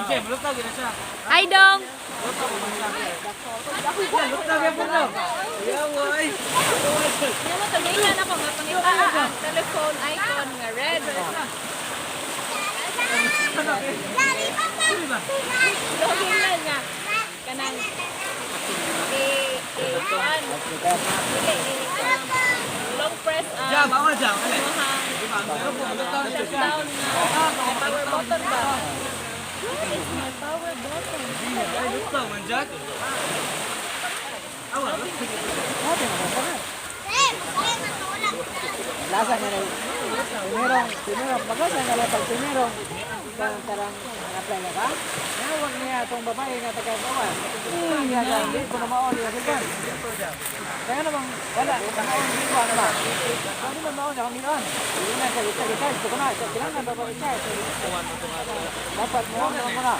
Hi, Dong! Ano mo, tagilan ako nga pangitaa ang telephone icon nga red. Login lang nga. Kanang i kuan. Dili i long press ang imong shutdown nga power button ba? Where is my power button? Lasa nga na primero, primero, pagkasa nga lang pag primero, tarang tarang apply na ka. Nawag niya itong babae nga taga-gawa. Niya ka, hindi ko na maon niya silban. Kaya namang wala, maon hindi ko ano ba. Ano man maon akong ginoon. Hindi na sa kita kita, ito ko na, sa kailangan ba ba i-charge? Dapat mo na mo na.